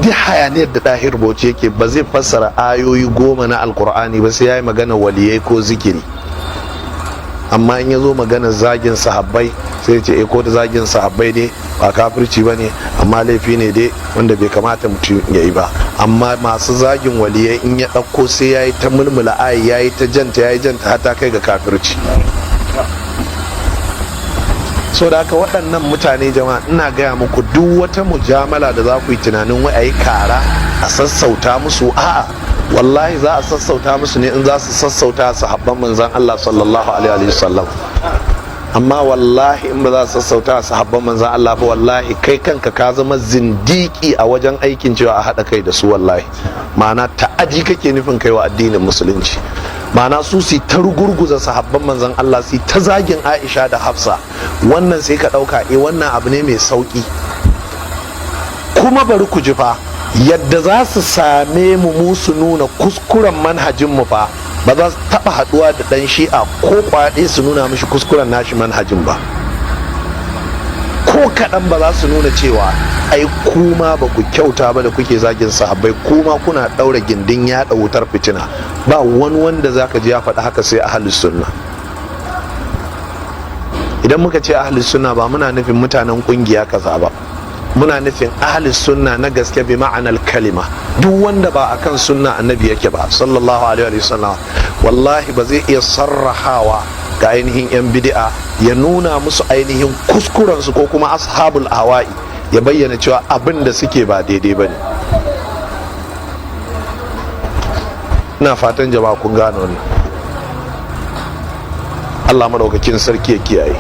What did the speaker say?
Duk hayaniyar da Ɗahir Bauchi yake, ba zai fassara ayoyi 10 na Alkur'ani ba sai ya yi magana waliyai ko zikiri. Amma in ya zo magana zagin sahabbai, sai ce, "E, ko da zagin sahabbai dai ba kafirci ba ne, amma laifi ne dai wanda bai kamata mutum ya yi ba." Amma masu zagin waliyai, in ya ɗauko, sai ya yi ta mulmula ayi, ya yi ta janta, ya yi janta har ta kai ga kafirci. So da haka waɗannan mutane, jama'a, ina gaya muku, duk wata mujamala da za ku yi tunanin wai a yi kara a sassauta musu, a'a, wallahi za a sassauta musu ne in za su sassauta sahabban Manzan Allah sallallahu alaihi wasallam. Amma wallahi in ba za su sassauta sahabban Manzan Allah ba, wallahi kai kanka ka zama zindiki a wajen aikin cewa a haɗa kai da su. Wallahi ma'ana ta'aji kake nufin kai wa addinin Musulunci. Ma'ana su ta rugurguza sahabban Manzan Allah, su ta zagin Aisha da Hafsa, wannan sai ka ɗauka, e, wannan abu ne mai sauƙi. Kuma bari ku ji fa, yadda za su same mu mu su nuna kuskuren manhajin mu fa, ba za su taɓa haɗuwa da ɗan Shi'a ko kwaɗe su nuna mishi kuskuren nashi manhajin ba. Ko kaɗan ba za su nuna cewa ai kuma ba ku kyauta ba da kuke zagin sahabbai, kuma kuna ɗaura gindin yaɗa wutar fitina. Ba wani wanda zaka ji ya faɗi haka sai Ahlus Sunna. Idan muka ce Ahlus Sunna, ba muna nufin mutanen ƙungiya kaza ba, muna nufin Ahlus Sunna na gaske bi ma'anar kalima. Duk wanda ba akan sunna Annabi yake ba sallallahu alaihi wasallam, wallahi ba zai iya sarrahawa ga ainihin 'yan bid'a ya nuna musu ainihin kuskurensu, ko kuma ashabul ahwa'i ya bayyana cewa abin da suke ba daidai ba ne. Ina fatan jama'a kun gane wannan. Allah madaukakin sarki ya kiyaye.